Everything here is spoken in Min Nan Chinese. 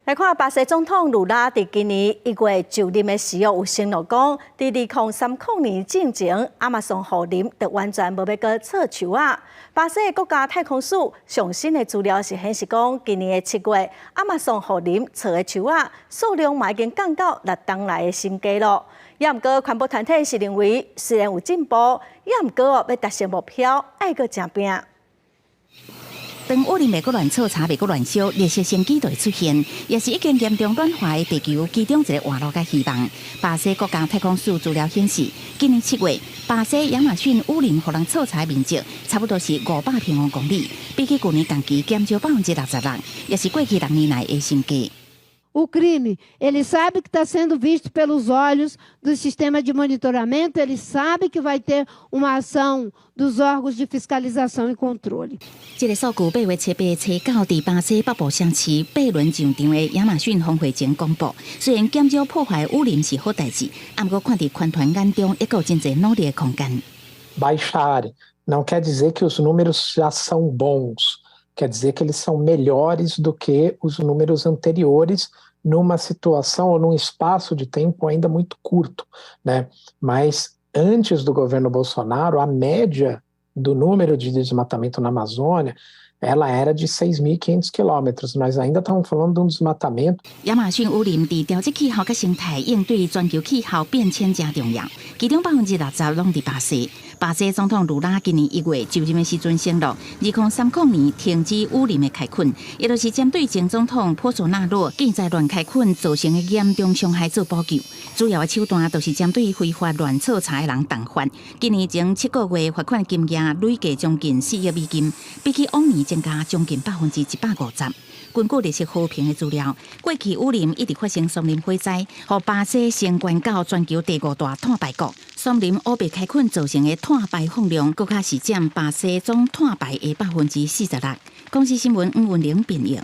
來看巴西總統盧拉佇今年1月就任的時候，有承諾講，佇2030年進前，亞馬遜雨林就完全無欲閣錯樹仔。巴西的國家太空署上新的資料是顯示講，今年的7月，亞馬遜雨林錯的樹仔數量嘛已經降到6冬來的新低咯。也毋過環保團體是認為，雖然有進步，也毋過欲達成目標，愛閣誠拚。當雨林袂閣亂錯柴，袂閣亂燒，綠色生機就會出現，也是已經嚴重暖化的地球其中一個活路佮希望。巴西國家太空署資料顯示，今年7月，巴西亞馬遜雨林予人錯柴面積差不多是500平方公里，比起舊年同期減少66%，也是過去6年來的新低。 O crime, ele sabe que está sendo visto pelos olhos do sistema de monitoramento, ele sabe que vai ter uma ação dos órgãos de fiscalização e controle. 這个數據8月7、8、初九，佇巴西北部城市貝倫上場的亞馬遜峰會前公布。雖然減少破壞雨林是好代誌，毋過看佇環團眼中，猶閣有真濟努力的空間。 Baixar não quer dizer que os números já são bons, quer dizer que eles são melhores do que os números anteriores numa situação ou num espaço de tempo ainda muito curto, né? Mas antes do governo Bolsonaro, a média do número de desmatamento na Amazônia ela era de 6.500 quilômetros. Nós ainda estamos falando de um desmatamento. 亞馬遜雨林佇調節氣候佮生態應對全球氣候變遷誠重要，其中60%攏佇巴西。巴西總統盧拉今年1月就任的時陣承諾，2030年停止雨林的開墾，也就是針對前總統波索納洛建在亂開墾造成的嚴重傷害做補救。主要的手段就是針對非法亂錯柴的人重罰。今年前7個月罰款金額累計將近4億美金，比起往年增加將近150%。根據綠色和平的資料，過去雨林一直發生松林火災，予巴西升懸到全球第五大碳排國。松林烏白開墾造成的碳排放量，閣較是佔巴西總碳排的46%。公視新聞吳文玲編譯。